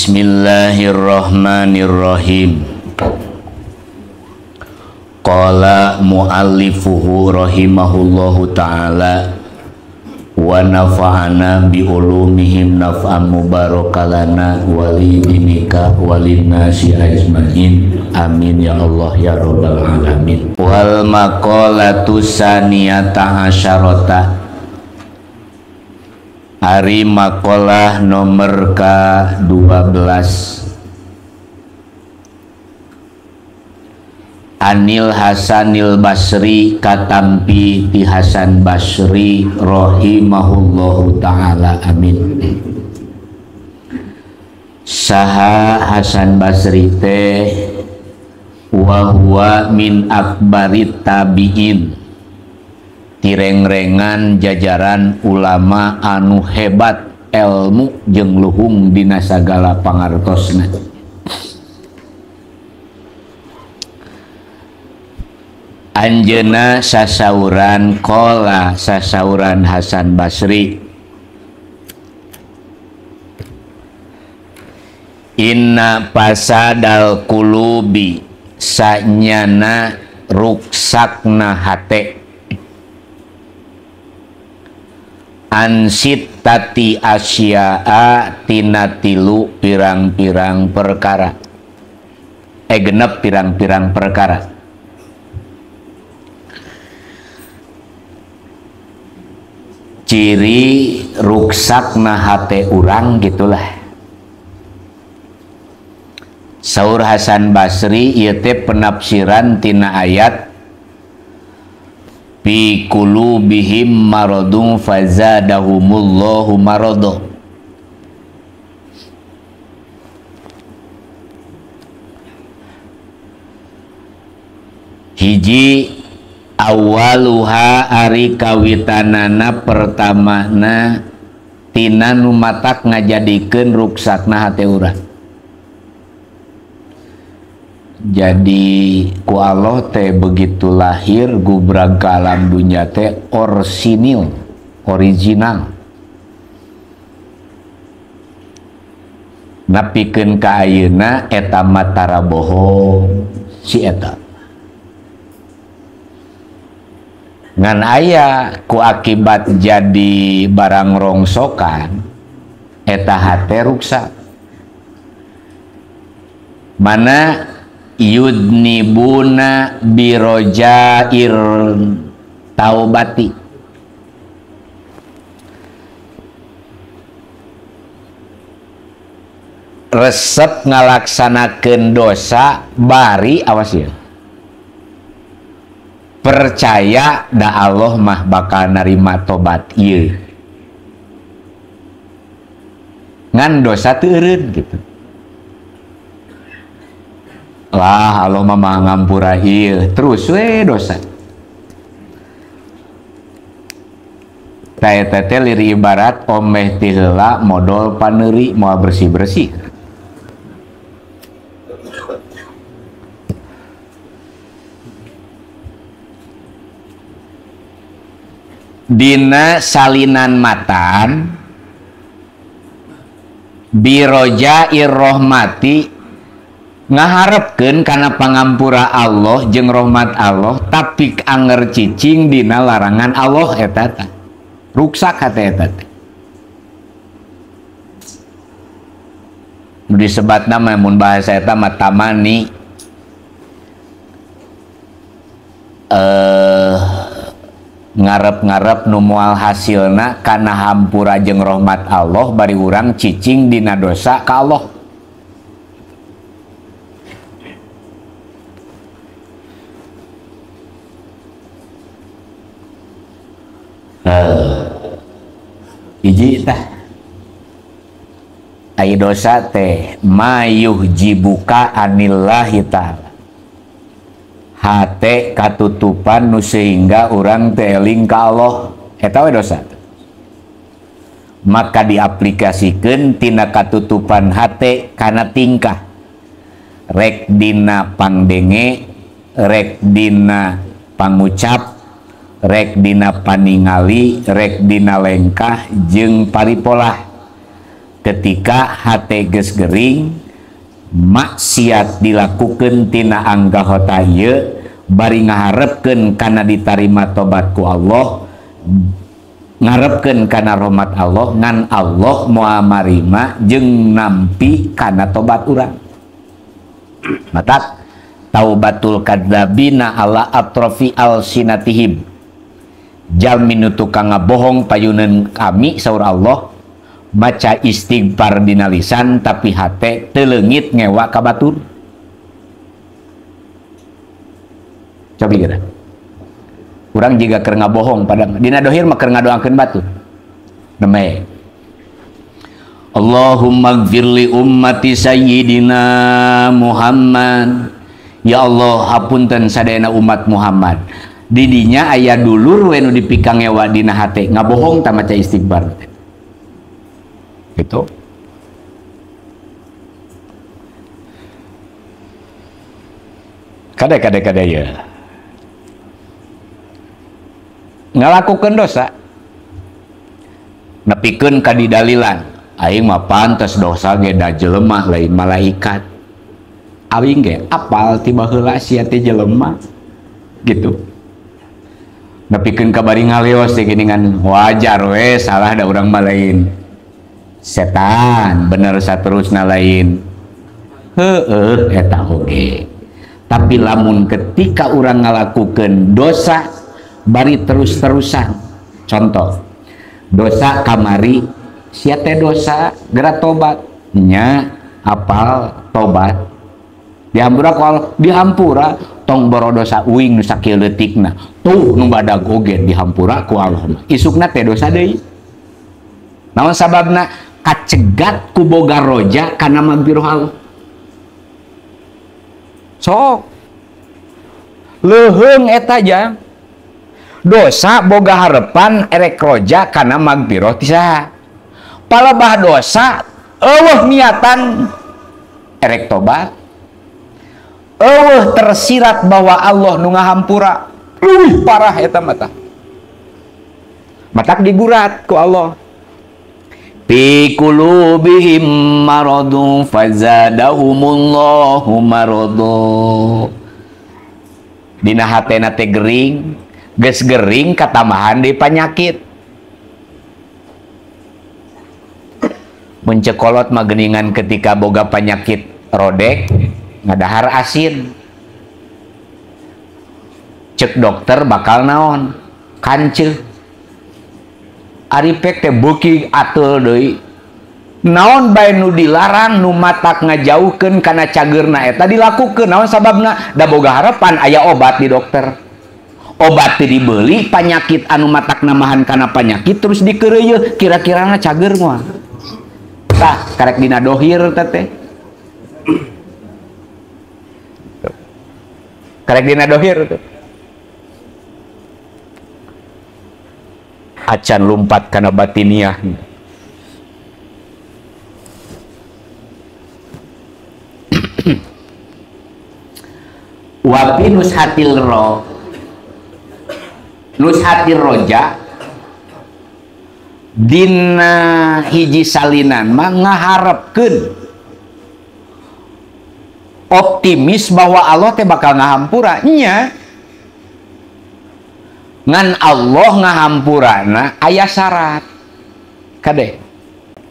Bismillahirrahmanirrahim. Qala muallifuhu rahimahullahu ta'ala wa nafa'ana bi ulumihim naf'an mubarakalana wali dinika walinnasi ajmain. Amin ya Allah ya rabbal alamin. Wal maqalatu saniyata asyarata. Ari maqalah nomor ke-12. Anil Hasanil Basri katampi ti Hasan Basri rahimahullahu ta'ala amin. Saha Hasan Basri teh wa huwa min akbarit tabi'in, tirengrengan jajaran ulama anu hebat elmu jeung luhung dina sagala pangartosna. Anjeuna sasauran qala sasauran Hasan Basri, inna pasadal qulubi sanyana ruksakna hate ansittati asya'a tina tilu pirang-pirang perkara, genep pirang-pirang perkara. Ciri ruksakna hate urang gitulah. Saur Hasan Basri ieu teh penafsiran tina ayat fi qulubihim maradun fazadahumullahu marado. Hiji awaluha ari kawitanana pertamana tina nu matak ngajadikeun ruksakna hate urang. Jadi ku Allah teh begitu lahir gubrag ka alam dunya teh orsinil, original. Napikeun ka ayeuna eta mah tara bohong si eta. Ngan aya ku akibat jadi barang rongsokan eta hate ruksak. Mana yudnibuna birojair taubati, resep ngalaksanakeun dosa bari awas ya, percaya da Allah mah bakal narima tobat ieu, ngan dosa teu eureun gitu. Lah Allah mah maha ngampura ieu, terus we dosa. Tah eta teh liri ibarat omeh ti heula modol paneuri moal bersih-bersih. Dina salinan matan biroja irrohmati ngaharepkeun kana pangampura Allah jeung rahmat Allah, tapi anger cicing dina larangan Allah eta teh ruksak hate eta teh. Nu disebatna mah mun bahasa eta mah tamani ngarep-ngarep nu moal hasilna kana hampura jeung rahmat Allah bari urang cicing dina dosa ka Allah. Hiji tah ai dosa teh mayuh jibuka anillahi ta'ala, hate katutupan nu sehingga urang teh eling ka Allah, eta we dosa. Maka diaplikasikeun tina katutupan hate kana tingkah, rek dina pangdenge, rek dina pangucap, rek dina paningali, rek dina lengkah jeung paripolah. Ketika hate geus gering maksiat dilakukeun tina anggahota ieu bari ngaharepkeun kana ditarima tobat ku Allah, ngarepkeun kana rahmat Allah, ngan Allah moal marima jeung nampi kana tobat urang. Matak taubatul kadzabina ala atrofi alsinatihim. Jalmi nu tukang ngabohong payuneun kami saur Allah, maca istighfar dina lisan tapi hate teu leungit ngewa ka batur. Cobi geura. Urang jiga keur ngabohong pada dina dohir mah keur ngadoakeun batur. Neme. Allahumma gfirli ummati sayyidina Muhammad. Ya Allah, hapunten sadayana umat Muhammad. Didinya aya dulur we nu dipikangewa dina hate ngabohong ta maca istighfar. Gitu. Kade ya. Ngalakukeun dosa. Nepikeun ka didalilan. Aing mah pantes dosa ge da jelema lain malaikat. Aing ge apal ti baheula sia teh jelema. Gitu. Nepikeun ka bari ngaleos teh geuningan wajar we salah da urang mah lain setan, bener saterusna lain. Heueuh eta oge. Tapi lamun ketika urang ngalakukeun dosa bari terus-terusan. Contoh, dosa kamari sia teh dosa geura tobat nya apal tobat. Dihampura ku Allah, dihampura tong boro dosa uing nu sakieu leutikna. Tuh nu badag oge dihampura ku Allah mah. Isukna teh dosa deui. Naon sababna? Kacegat ku boga roja kana magfirah Allah. Sok leuheung eta jang. Dosa boga harepan erek roja kana magfirah ti saha. Palebah dosa eueuh niatan erek tobat. Eueuh tersirat bahwa Allah nu ngahampura. Leuwih parah eta mah tah. Matak digurat ku Allah. Fi qulubihim maradun fazadahumullahu maradu. Dina hatena teh gering, geus gering katambahan deui panyakit. Mun cekolot mah geuningan ketika boga panyakit rodek ngadahar asin. Cek dokter bakal naon? Kanceuh. Ari pek teh beuki ateul deui. Naon bae nu dilarang nu matak ngajauhkeun kana cageurna eta dilakukeun. Naon sababna? Da boga harapan aya obat di dokter. Obat teh dibeli, panyakit anu matak namahan kana panyakit terus dikeureuyeun, kira-kirana cager moal. Tah, karek dina dohir teh. Karek dina dohir tuh. Acan lumpat kana batiniah. Wa fi nushatil ro nushatir roja dina hiji salinan mah ngaharepkeun optimis bahwa Allah teh bakal ngahampura nya. Ngan Allah ngahampurana aya syarat. Kade.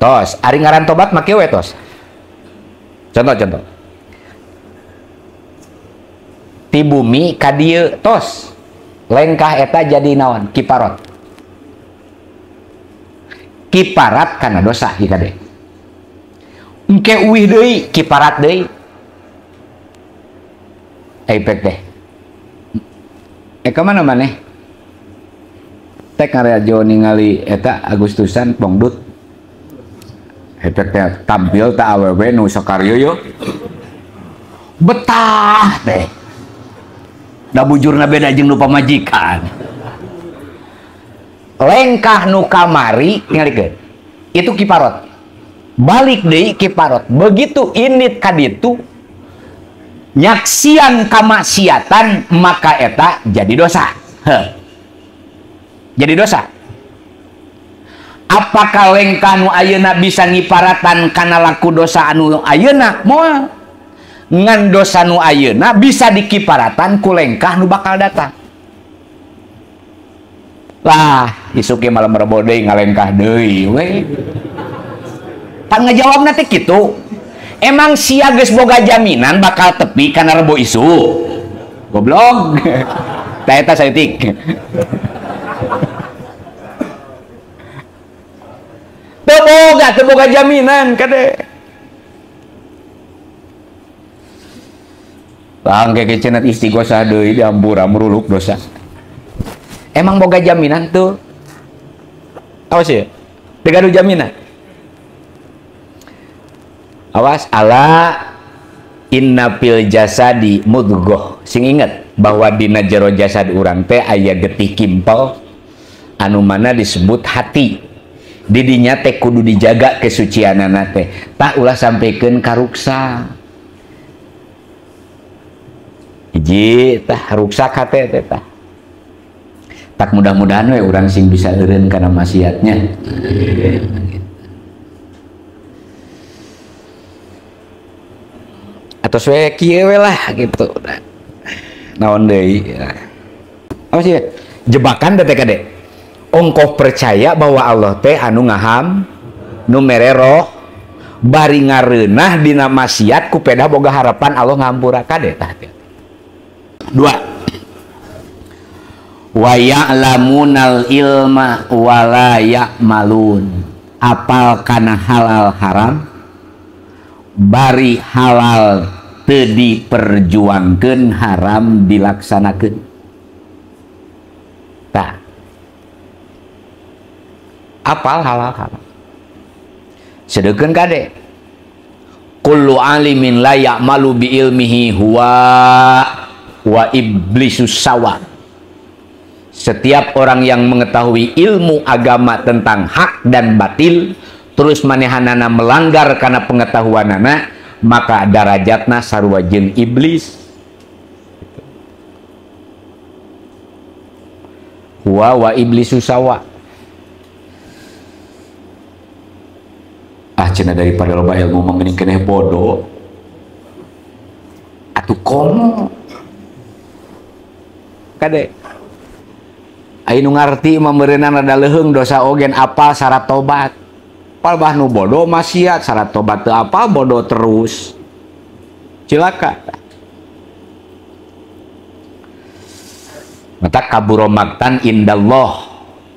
Tos, ari ngaran tobat mah kieu we tos. Contoh-contoh. Ti bumi ka dieu tos. Lengkah eta jadi naon? Kiparot. Kiparat kana dosa ieu kade. Engke uih deui kiparat deui. Ipek teh. Ka mana maneh? Tek ngarejo ningali eta Agustusan pongdut. Ipek teh tampil ta awewe nu sakaryo yo. Betah teh. Da bujurna beda jeung nu pamajikan. Lengkah nu kamari tingalikeun. Itu kiparot. Balik deui kiparot. Begitu init ka ditu nyaksian kamaksiatan maka eta jadi dosa. Heh. Jadi dosa. Apakah lengkah nu ayeuna bisa ngiparatan kana laku dosa anu ayeuna? Moal. Ngan dosa nu ayeuna bisa dikiparatan ku lengkah nu bakal datang. Lah, isuk ge malam Rebo deui ngalengkah deui we. Pan ngajawabna teh kitu. Emang sia geus boga jaminan bakal tepi kana Rebo isuk? Goblok. Tah eta saeutik. Teu boga jaminan kade. Bangke kecenat istighosah deui diampura meruluk dosa. Emang boga jaminan tuh? Awas ya. Teu gaduh jaminan. Awas ala inna fil jasadi mudghah. Sing inget bahwa dina jero jasad urang teh aya getih kimpel anu mana disebut hati. Didinya teh kudu dijaga kesucianana teh. Tah ulah sampikeun karuksa. Hiji tah ruksak hate teh tah. Tak mudah-mudahan we urang sing bisa eureun kana maksiatnya. Atau we kieu we lah gitu. Naon deui? Apa sih? Jebakan teh kade. Ongkoh percaya bahwa Allah teh anu ngaham nu mere roh bari ngareunah dina maksiat ku pedah boga harapan Allah ngampura kade tah. Dua. Wa ya'lamunal ilma wa la ya'malun. Apal kana halal haram bari halal teu diperjuangkeun haram dilaksanakeun. Tah. Apal halal haram. Sedeukeun kade. Kullu alimin la ya'malu bi ilmihi huwa wa iblisus sawa. Setiap orang yang mengetahui ilmu agama tentang hak dan batil terus manehanana melanggar karena pengetahuanana, maka darajatna sarua jeung iblis. Huwa wa iblisus sawa. Ah cenah daripada loba ilmu mah mending keneh bodoh. Atuh komo. Kade. Aya nu ngarti mah meureunana rada leuheung dosa ogen apal syarat tobat. Apal bah nu bodoh maksiat syarat tobat teu apal bodoh terus. Cilaka. Mata kaburo maktan indallah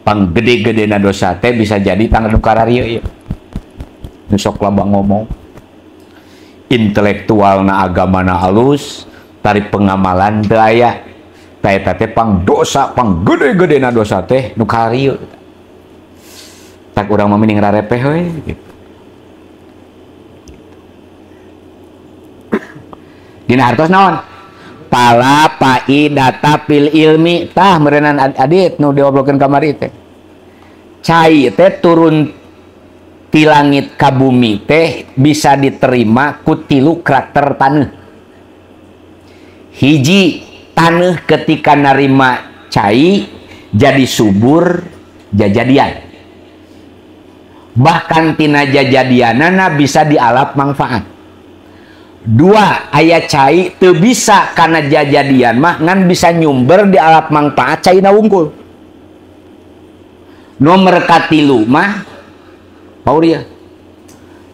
panggede-gedena dosa teh bisa jadi tangga nu kararieu ieu. Nu sok loba ngomong intelektualna agamana halus tari pengamalan teu aya. Tah eta teh pang dosa pang gede-gedena dosa teh nu kararieu. Tak urang mah mending rarepeh we gitu. Dina hartos naon? Pala paidata fil ilmi tah meureunnan adit nu diobrolkeun kamari teh. Cai teh turun ti langit ka bumi teh bisa diterima ku tilu karakter taneuh. Hiji taneuh ketika narima cai jadi subur jajadian. Bahkan tina jajadianana bisa dialap manfaat. Dua, aya cai teu bisa kana jajadian mah ngan bisa nyumber dialap manfaat caina wungkul. Nomor katilu mah pauria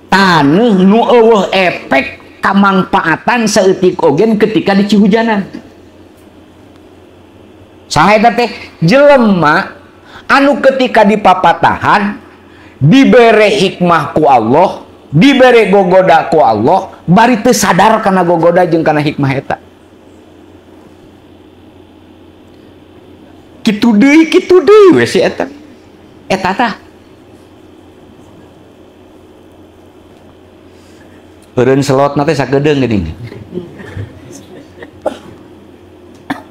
taneuh nu eueuh efek kamangfaatan saeutik ogen ketika dicihujanan. Saha eta teh jelema anu ketika dipapatahan dibere hikmah ku Allah, dibere gogoda ku Allah, bari teu sadar kana gogoda jeung kana hikmah eta. Kitu deui we si eta. Eta tah. Eureun selotna teh sakedeung geuning.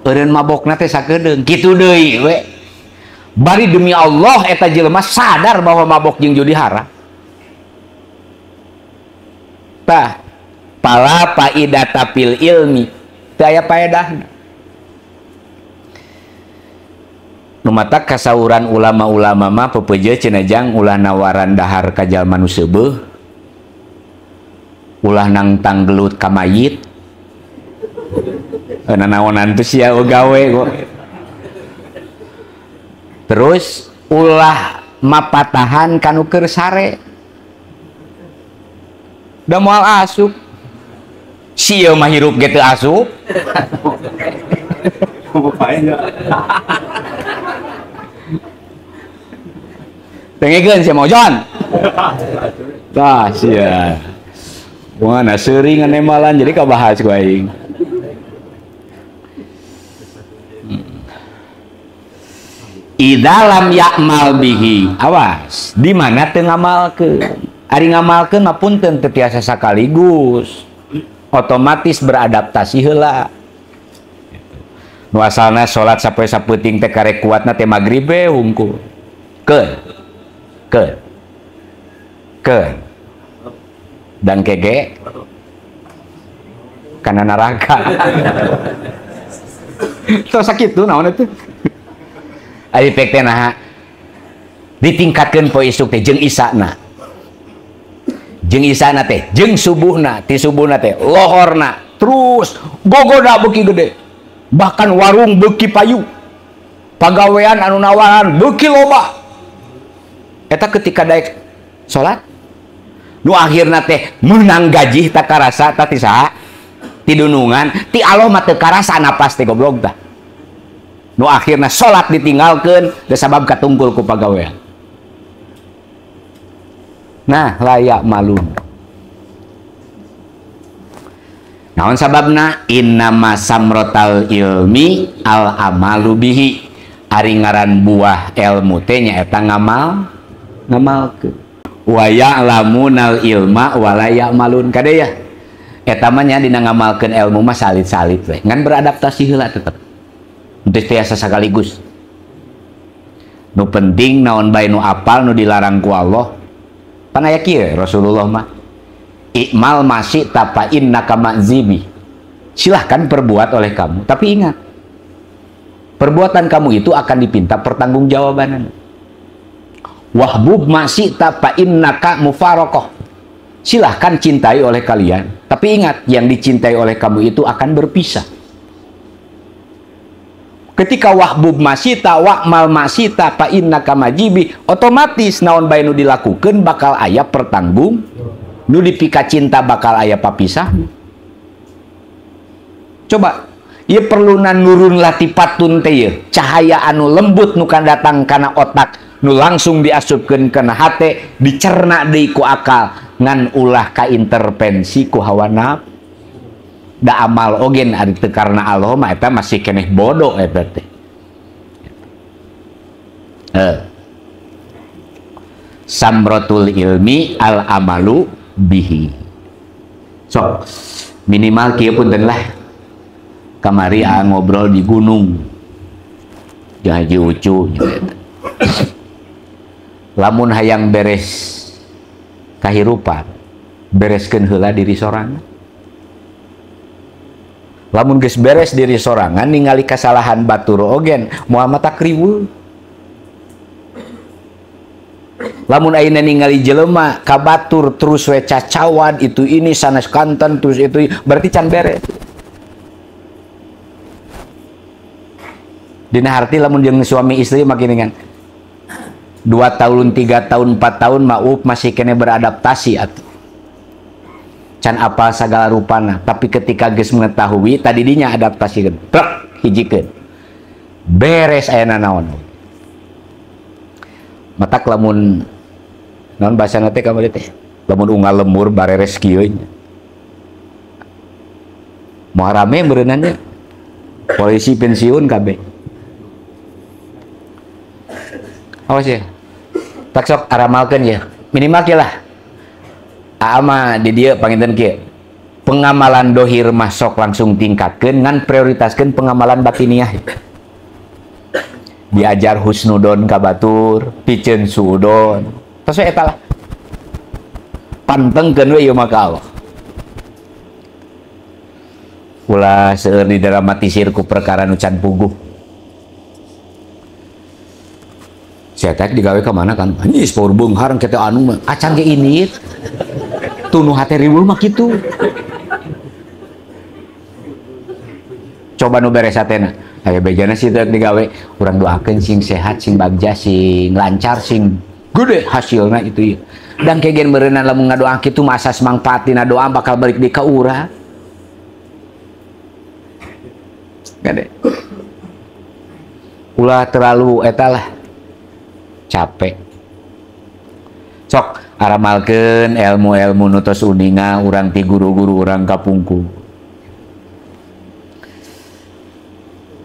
Eureun mabokna teh sakedeung, kitu deui we. Bari demi Allah eta jelema sadar bahwa mabok jeung judi haram. Tah, pala paidata fil ilmi, teu aya paedahna. Nu matak kasauran ulama-ulama mah pepeje cenah jang ulah nawaran dahar ka jalma nu seubeuh, ulah nangtang gelut ka mayit. Nanaonan teh sia gawe kok. Terus ulah mapatahan kanu keur sare. Da moal asup. Sia mah hirup ge teu asup. Dengekeun sia mau John. Tah sia. Mana seuring nganemalan jadi kabahas ku aing. Idalam ya'mal bihi. Awas, di mana teu ngamalkeun? Ari ngamalkeun mah punten teu tiasa sakaligus. Otomatis beradaptasi heula. Nu asalna salat sapoe sapeuting teh karek kuatna teh magrib we hungkul. Keun. Keun. Keun. Dan kege kana neraka. Tos sakitu naon eta? Ari pek teh naha ditingkatkeun poe isuk teh jeung isana. Jeung isana teh jeung subuhna, ti subuhna teh lohorna terus gogoda beuki gede. Bahkan warung beuki payu. Pagawean anu nawaran beuki loba. Eta ketika daek salat nu akhirna teh meunang gaji tak karasa ta ti saha? Ti dunungan, ti Allah mah teu karasa napas teh goblok tah. Nu akhirna salat ditinggalkeun da sabab katungkul ku pagawean. Nah, layak malun. Naon sababna? Innama samrotal ilmi al amalu bihi. Ari ngaran buah ilmu teh nyaeta ngamal ngamalkeun. Wa ya'lamunal ilma wa la ya'malun. Kade ya? Eta mah nya dina ngamalkeun ilmu mah salit-salit we. Ngan beradaptasi heula tetep. Teu tiasa sakaligus. Nu penting naon bae nu apal nu dilarang ku Allah. Pan aya kieu Rasulullah mah. I'mal masyi'ta fa innaka ma'zibi. Silahkan perbuat oleh kamu, tapi ingat, perbuatan kamu itu akan dipinta pertanggungjawaban. Wahbub masyi'ta fa innaka mufaraqah. Silahkan cintai oleh kalian, tapi ingat, yang dicintai oleh kamu itu akan berpisah. Ketika wahbub masyi'ta wa'mal masyi'ta fa innaka majibi, otomatis naon bae nu dilakukeun bakal aya pertanggung, nu dipika cinta bakal aya papisah. Coba ieu perluna nurun latipatun teh ieu, cahaya anu lembut nu kan datang kana otak, nu langsung diasupkeun kana hate, dicerna deui ku akal, ngan ulah kaintervensi ku hawa nafsu. Da amal ogen ari teu karena Allah mah eta masih keneh bodoh eta teh. Samrotul ilmi al amalu bihi. Sok minimal kieu punten lah. Kamari aa ngobrol di gunung. Jeung Haji Ucu eta. Lamun hayang beres kahirupan, bereskeun heula diri sorangan. Lamun geus beres diri sorangan ningali kasalahan batur ogen moal mata kriweuh. Lamun ayeuna ningali jelema ka batur terus we cacawan itu ini sanes kanten terus itu berarti can beres. Dina harti lamun jeung suami istri makin dengan 2 tahun, 3 tahun, 4 tahun mauf masih kene beradaptasi atuh. Can apal sagala rupana, tapi ketika geus mengetahui tadi dinya adaptasikeun, trek hijikeun. Beres aya naon. Matak lamun naon bahasana teh kamari teh? Lamun unggal lembur bareres kieu nya. Moal rame meureunna nya. Polisi pensiun kabeh. Awas ya. Tak sok aramalkeun ya. Minimal kieu lah. Ama di dieu panginten kieu. Pengamalan dohir mah sok langsung tingkatkeun ngan prioritaskeun pengamalan batiniah. Diajar husnudon ka batur, piceun suudon. Tos we eta lah. Pantengkeun we ieu mah ka Allah. Ulah seueur didramatisir ku perkara nu can puguh. Saya teh digawe ka mana kan? Anjis power beunghar engke teh anu mah acan ge ini. Tunu hate riweuh mah kitu. Coba nu beres hatena. Aya bejana sih teh digawe, urang doakeun sing sehat, sing bagja, sing lancar, sing gede hasilna itu ieu. Dan kegen meureunna lamun ngadoa kitu mah asas mangfaatina doa bakal balik di ka urang. Gede. Ulah terlalu eta lah. Capek. Sok aramalkeun ilmu-ilmu nu tos uninga urang ti guru-guru urang kapungkur.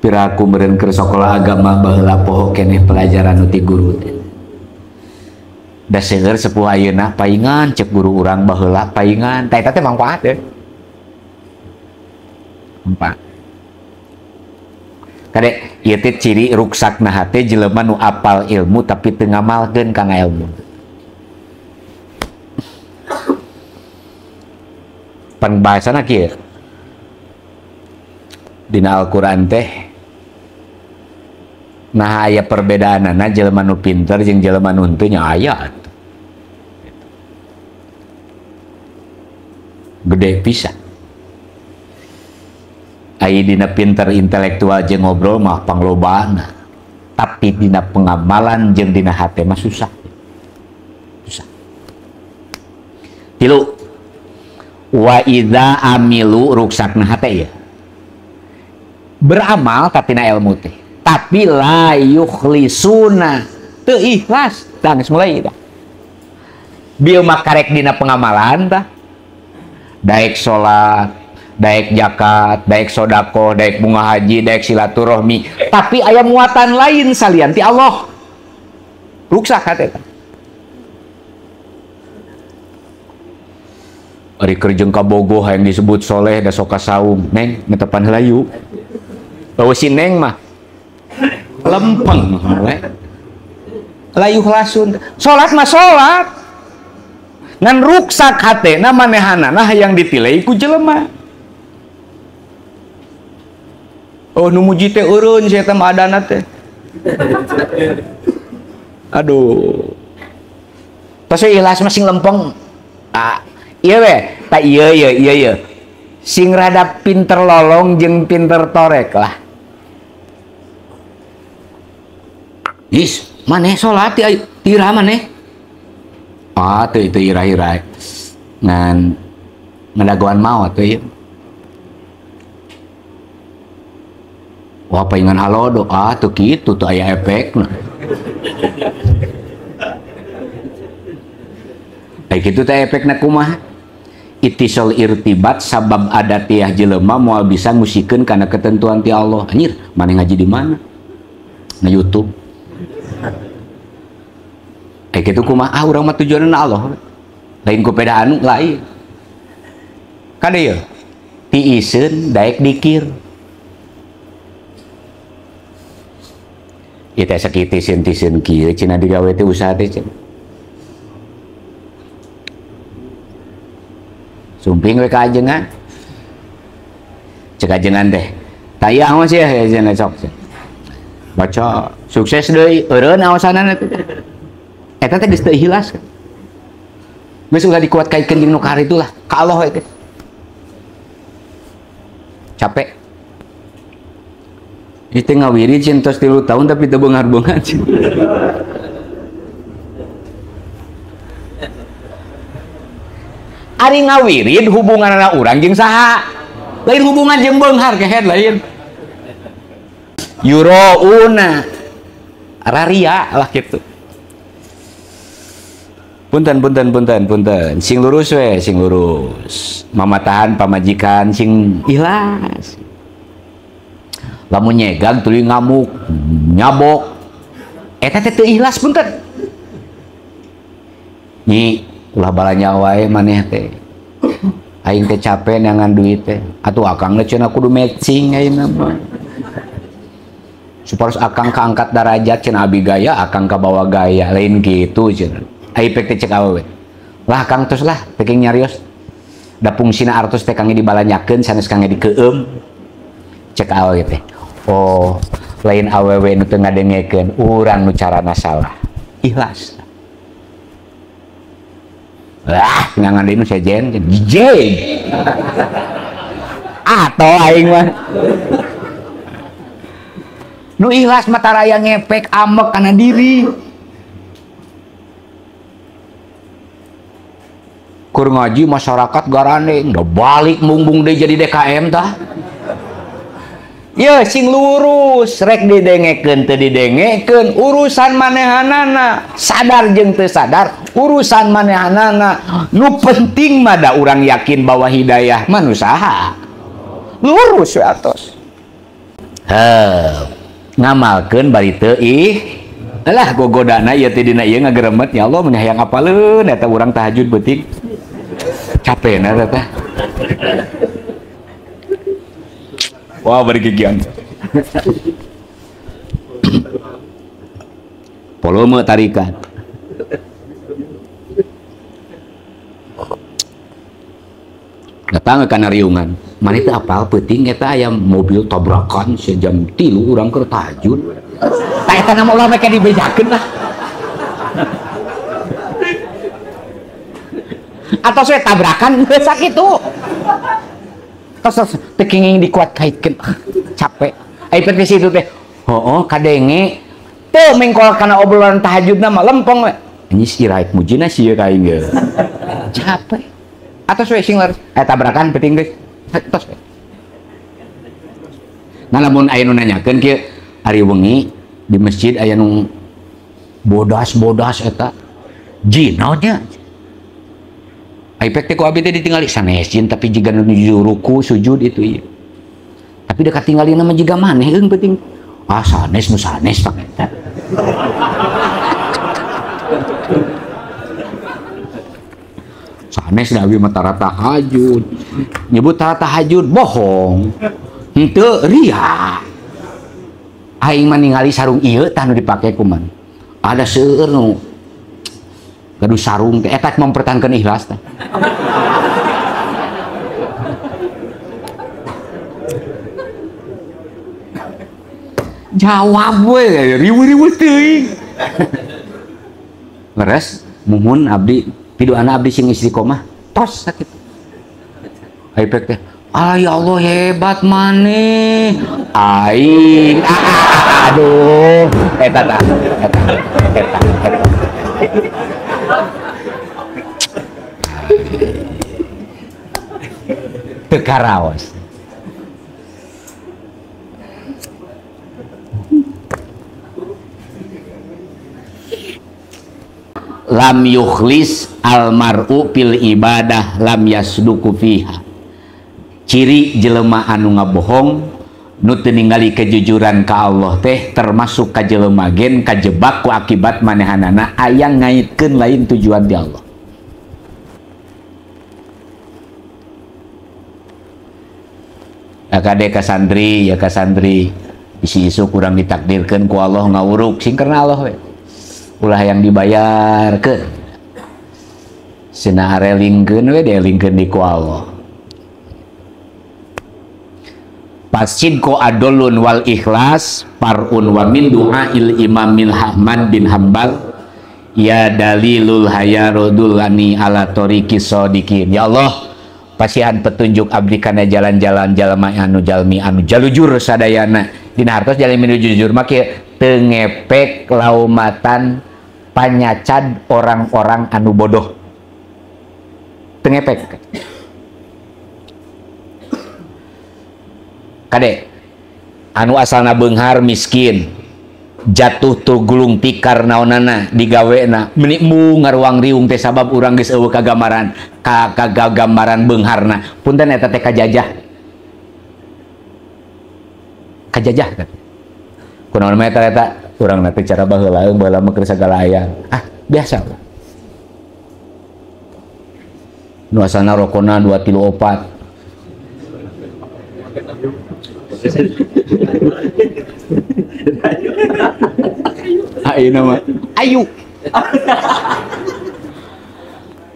Piraku meureun keur sakola agama baheula poho keneh pelajaran nu ti guru teh. Da seueur sepuh ayeuna paingan cek guru urang baheula paingan. Tah eta teh mangfaat ya. Mangfaat. Kade ieu teh ciri ruksakna hate jelema nu apal ilmu tapi teu ngamalkeun kana ilmu. Pan bahasana kieu. Dina Al-Qur'an teh nah aya perbedaanana jelema nu pinter jeung jelema nu henteu nya aya atuh. Gede pisan. Ai dina pinter intelektual jeung ngobrol mah panglobana, tapi dina pengamalan jeung dina hate mah susah. Susah. Tilu wa idza amilu ruksakna hate ya. Beramal katina ilmu teh, tapi la yukhlisuna teu ikhlas. Tah geus mulai tah. Bieu mah karek dina pengamalan tah. Daek salat, daek zakat, daek sodako, daek bunga haji, daek silaturahmi, tapi aya muatan lain salian ti Allah. Ruksak hate tah. Ari keur jeung ka Bogo hayang disebut soleh da sok ka saung, neng netepan heula yuk. Bawa si neng mah lempeng we. Layuh lasun. Salat mah salat. Ngan ruksak hatena manehanana hayang ditilai ku jelema. Oh nu muji teh eureun sia teh mah adana teh. Aduh. Tos ikhlas mah sing lempeng. Ah, ieu we, ta ieu ieu ieu ieu. Sing rada pinter lolong jeung pinter torek lah. Is, maneh salat ti ira maneh. Ah, teu teu ira-ira. Ngan ngadagoan maot teh ieu. Wah, paingan halodo. Ah, teu kitu teu aya efekna. Kayak kitu teh efekna kumaha? Itisol irtibat sabab adatiah jelema moal bisa ngusikeun kana ketentuan ti Allah. Anjir, maneh ngaji di mana? Na YouTube. Kayak gitu kumaha? Ah, urang mah tujuanna Allah. Lain ku peda anu lain. Kade ieu? Tiiseun daek dikir. Ieu teh sakieu tiiseun kieu cenah digawe teh usaha teh cenah. Sumping we ka ajengan. Cek ajengan teh. Taya awas ya cenah sok. Baca sukses deui eureun awasanana teh. Eta teh geus teu ikhlas. Geus ulah dikuat kaitkeun jeung nu karitu lah, ka Allah we teh. Capek. Ieu teh ngawirid cin tos 3 tahun tapi teu beunghar-beunghar cin. Ari ngawirid hubunganna urang jeung saha? Lain hubungan jeung beunghar kehed lain. Yurouna raria lah kitu. Punten punten punten punten, sing lurus we, sing lurus. Mamatahan pamajikan sing ikhlas. Lamun nyegang tuluy ngamuk, nyabok. Eta teh teu ikhlas punten. Nyi, ulah balanja wae maneh teh. Aing teh capek neangan duit teh. Atuh akang teh cenah kudu matching ayeuna mah. Supados akang kaangkat darajat cenah abi gaya, akang kabawa gaya, lain kitu cenah. Ai pek teh cek awewe. Lah akang tos lah peking nyarios. Da fungsina artos teh kangge dibalanyakeun sanes kangge dikeueum. Cek awewe teh. Oh, lain awewe nu teu ngadengekeun, urang nu carana salah. Ikhlas. Wah, ngangan deui nu sejen, jijing. Atau aing mah. Nu ikhlas mah taraya ngepek amek kana diri. Keur ngaji masyarakat garandeng, udah balik mumbung deui jadi DKM tah. Ye sing lurus rek didengekeun teu didengekeun urusan manehanana, sadar jeung teu sadar urusan manehanana. Nu penting mah da urang yakin bahwa hidayah mah nu saha. Lurus we atos. Heuh, ngamalkeun bari teu ih. Alah gogodana ieu teh dina ieu ngageremet ya Allah mun hayang apaleun eta urang tahajud beuting. Capena eta. Wah, bari gigian. Volume tarikan. Datang kana riungan. Maneh teu apal peuting eta aya mobil tabrakan sejam 3 urang keur tahajud. Tah eta nama ulah mereka dibejakeun lah. Atau saya tabrakan geus sakitu. Tos teu kenging dikuat kaitkeun capek. Ai pet situ teh. Heuh kadenge teu mengkol kana obrolan tahajudna mah lempeng we. Anjing si raek mujina sieun ka aing ge. Capek. Atos we sing laris. Tabrakan penting geus. Tos we. Nah lamun aya nu nanyakeun kieu ari wengi di masjid aya nu bodas-bodas eta. Jin naon nya? Aipek teh ku abi teh ditinggali sanes jin tapi jiga nu ruku sujud itu ieu. Tapi dekat tinggalina mah jiga maneh eung penting. Ah sanes nu sanes tah eta. Sanes da abi mah tara tahajud. Nyebut tara tahajud bohong. Henteu ria. Aing mah ningali sarung ieu tah nu dipake ku man. Ada seueur nu gaduh sarung teh eta mempertahankan ikhlas teh. Jawab we riweuh-riweuh teuing. Leres muhun abdi piduana abdi sing istiqomah tos sakitu. Aipek teh, ah ya Allah hebat maneh. Aing aduh eta tah eta eta eta. Teu karaos. Lam yukhlis almar'u fil ibadah lam yasduku fiha. Ciri jelema anu ngabohong nu teu ningali kejujuran ka Allah teh termasuk ka jelema gen kajebak ku akibat manehanana aya ngaitkeun lain tujuan di Allah. Kade ka santri ya ka santri isi-isu kurang ditakdirkeun ku Allah ngawuruk sing karena Allah we. Ulah yang dibayarkeun. Sina arelingkeun we dielingkeun di ku Allah. Pasidqo adolun wal ikhlas parun wa min du'ail imamil Ahmad bin Hanbal ya dalilul hayarudulani ala tariqi shadiqin. Ya Allah, pasihan petunjuk abdi kana jalan-jalan jalma anu jalmi anu jalujur sadayana. Dina hartos jalan menuju jujur mah kieu teu ngepek laumatan panyacad orang-orang anu bodoh. Teu ngepek. Kade anu asalna beunghar miskin jatuh tugulung tikar naonana digawena meni embung ngaruang riung teh sabab urang geus eueuh kagamaran kagamaran beungharna punten eta teh kajajah kajajah kan kunaon mah eta eta urang teh cara baheula baheula mah keur sagala aya ah biasa nu asalna rokona 2 3 4 Ayo nama ayu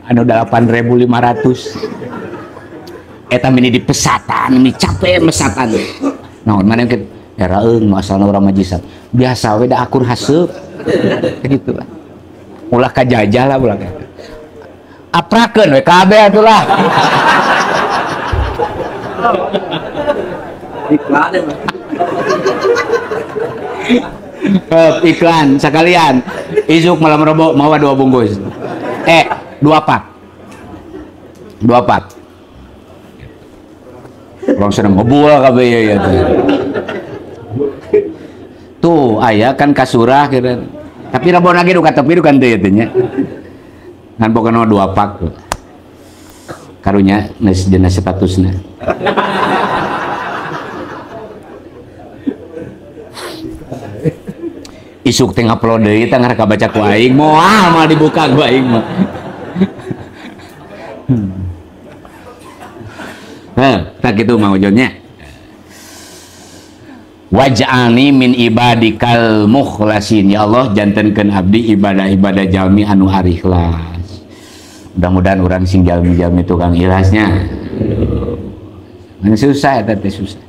anu 8.500 eta mini di pesatan mini capek mesatan naon mana yang era eung nu asalna urang majisat biasa we da akur haseup gitu lah. Ulah kajajah lah ulah. Aprakeun we kabeh atuh lah. Iklan. Iklan sekalian. Isuk malam Rebo mawa 2 bungkus. 2 pak. 2 pak. Orang seneng ngebul kabeh ya teh. Tuh aya kan kasurah gitu. Tapi rebo lagi duka tepi duka teu teh nya. Ngan pokona 2 pak. Karunya geus dina statusna. Isuk teh ngupload deui teh ngarah kabaca ku aing moal mah dibuka ku aing mah. Heh, tak kitu mah ujungnya. Waj'alni min ibadikal mukhlasin. Ya Allah, jantenkeun abdi ibadah-ibadah jalmi anu arikhlas. Mudah-mudahan urang sing jalmi-jalmi tukang ikhlasnya. Aduh. Susah eta teh susah.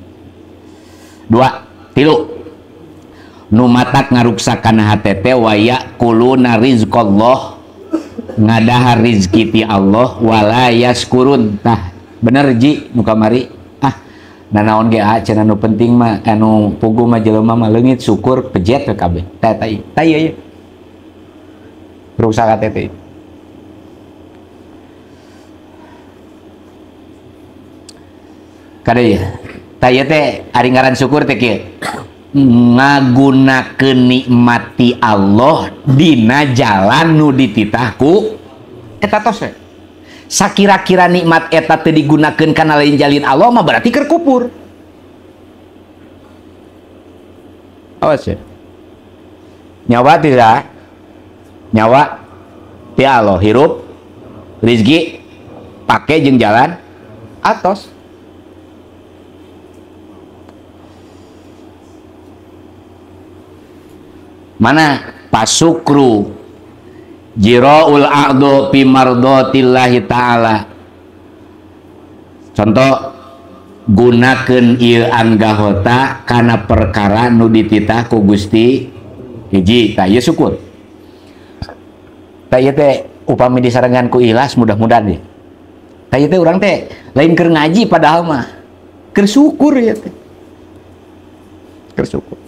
2, 3. Nu matak ngaruksak kana hate teh wa yaquluna rizqallah, ngadahar rizki ti Allah wala yaskurun. Tah, bener ji nu kamari. Ah, nanaon ge ah cenah nu penting mah anu pugu mah jelema mah leungit syukur pejet we kabeh. Tah tah tah ieu. Ruksak hate teh. Kade ya. Tah ieu teh ari ngaran syukur teh kieu. Ngagunakeun nikmati Allah dina jalan nu dititah ku eta tos we. Sakira-kira nikmat eta teu digunakeun kana lain jalin Allah mah berarti keur kupur. Awas ya. Nyawa tidak? Nyawa ti Allah hirup rizki pake jeung jalan atos. Mana pasukru jiraul a'dho fi mardhatillahi ta'ala. Contoh gunakeun ieu anggahota kana perkara nu dititah ku Gusti hiji tah ieu syukur. Tah ieu teh upami disarengan ku ikhlas mudah-mudahan ieu. Tah ieu teh urang teh lain keur ngaji padahal mah keur syukur ieu teh. Keur syukur.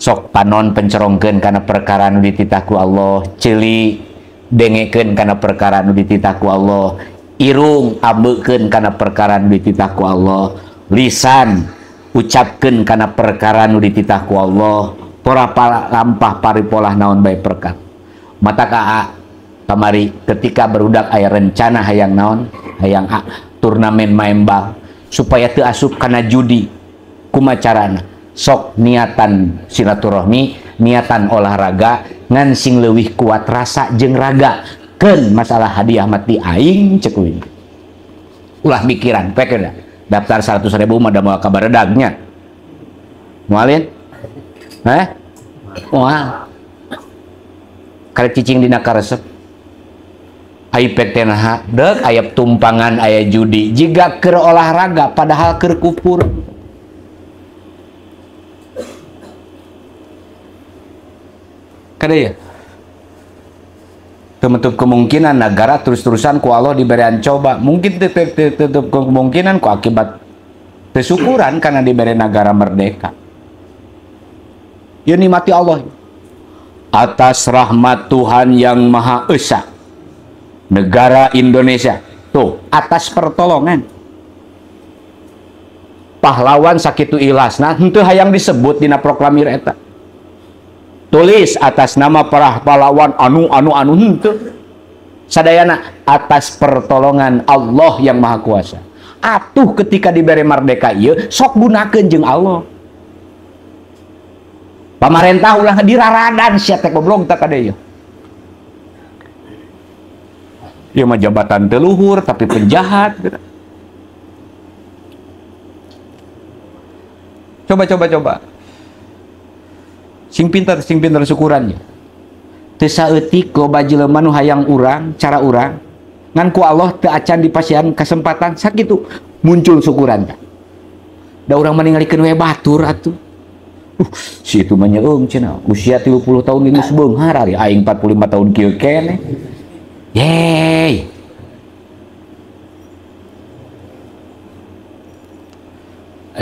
Sok panon pencerongkeun kana perkara nu dititah ku Allah, ceuli dengekeun kana perkara nu dititah ku Allah, irung ambekeun kana perkara nu dititah ku Allah, lisan ucapkeun kana perkara nu dititah ku Allah, pora lampah paripolah naon bae perkara. Mata ka kamari ketika barudak aya rencana hayang naon, hayang turnamen main bal supaya teu asup kana judi, kumaha carana? Sok niatan silaturahmi, niatan olahraga, ngan sing leuwih kuat rasa jeung raga. Keun masalah hadiah mati aing cek kuing. Ulah mikiran, pek da. Daftar 100.000 mah da moal kabaredagnya. Moalin? Hah? Moal. Karek cicing dina karesep. Ai pek teh naha? Deuk aya tumpangan aya judi, jiga keur olahraga padahal keur kupur. Kada ya? Tertutup kemungkinan negara terus-terusan ku Allah diberian coba. Mungkin tertutup kemungkinan ku akibat kesyukuran karena diberi negara merdeka. Ya nikmati Allah. Atas rahmat Tuhan yang Maha Esa. Negara Indonesia. Tuh, atas pertolongan. Pahlawan sakitu ikhlasna henteu hayang disebut dina proklamir eta. Tulis atas nama para pahlawan anu anu anu henteu. Sadayana atas pertolongan Allah yang Maha Kuasa. Atuh ketika diberi merdeka ieu sok gunakeun jeung Allah. Pamarentah ulah diraradan sia teh goblok teh kade ieu. Ieu mah jabatan teu luhur tapi penjahat. Coba coba coba. Sing pintar syukurannya. Teu saeutik loba jelema nu hayang urang, cara urang. Ngan ku Allah teu acan dipasihan kesempatan sakitu muncul syukuran tah. Da urang mah ningalikeun we batur atuh. Si itu mah nyeung cenah. Usia 30 tahun geus beunghar ari aing 45 tahun kieu keneh. Yeay.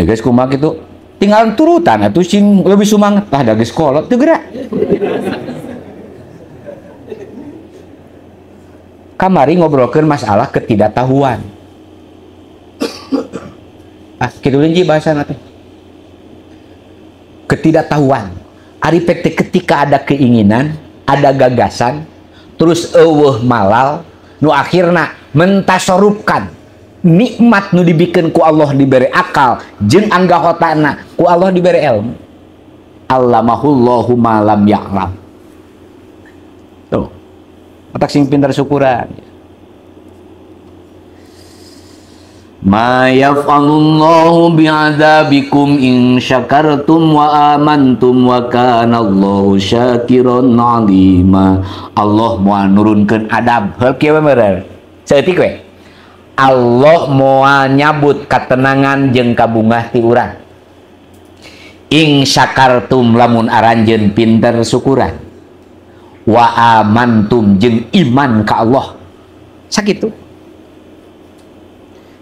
Guys kumaha kitu? Tinggal turutan atuh sing lebih sumangat. Tah da geus kolot teu gerak. Kamari ngobrolkeun masalah ketidaktahuan. Ah, kitu deui bahasana teh. Ketidaktahuan. Ari pek teh ketika ada keinginan, ada gagasan, terus eueuh malal, nu akhirna mentasorupkan nikmat nu dibikeun ku Allah dibere akal jeung anggahotana ku Allah dibere ilmu. Allamahullahu ma lam ya'lam. Tuh. Otak sing pintar syukuran. Ma yaf'alullahu bi'adzabikum in syakartum wa amantum wa kana Allahu syakiran alima. Allah moal nurunkeun adab. Heuh kieu we meureun. Saeutik we. Allah moal nyabut katenangan jeung kabungah ti urang. In syakartum lamun aranjeun pinter syukuran. Wa amantum jeung iman ka Allah. Sakitu.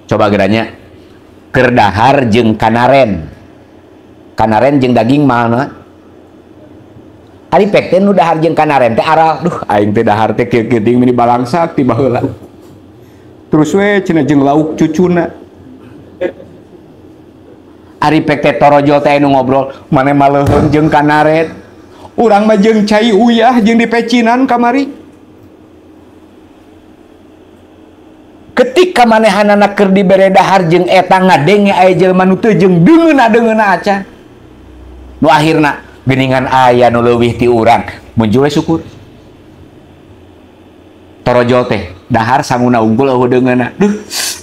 Coba geranya keur dahar jeung kanaren. Kanaren jeung daging mana? Ari pek teh nu dahar jeung kanaren teh aral. Duh, aing teh dahar teh kieu kieu mini balangsak ti baheula. Terus we cenah jeung lauk cucuna. Ari pek teh torojol teh nu ngobrol, maneh mah leuheung jeung kanaren. Urang mah jeung cai uyah jeung dipecinan kamari. Ketika manehanana keur dibere dahar jeung eta ngadenge aya jelema nu teu jeung deungeuna-deungeuna acan. Nu akhirna geuningan aya nu leuwih ti urang, muncul we syukur. Torojol teh dahar sanguna unggul eueuh deungeuna. Duh,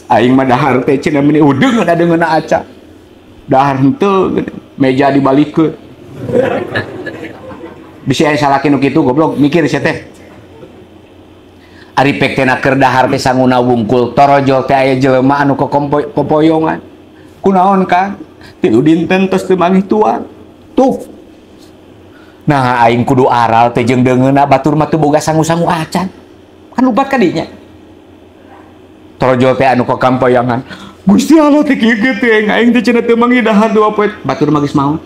aing mah dahar teh cenah meni deungeuna-deungeuna acan. Dahar henteu meja dibalikeun. Bisi aya salaki nu kitu goblok mikir sia teh. Ari pek teh keur dahar teh sanguna wungkul torojol teh aya jelema anu kopoyongan. Kunaon Kang? Tilu dinten tos teu manggih tuang. Tuh. Nah aing kudu aral teh jeung deungeuna batur mah teu boga sangu-sangu acan. Kan lubat ka dinya. Torojol teh anu kokampoyongan. Gusti Allah teh kieu teh aing teh cenah teu manggih dahar dua poe. Batur mah geus maot.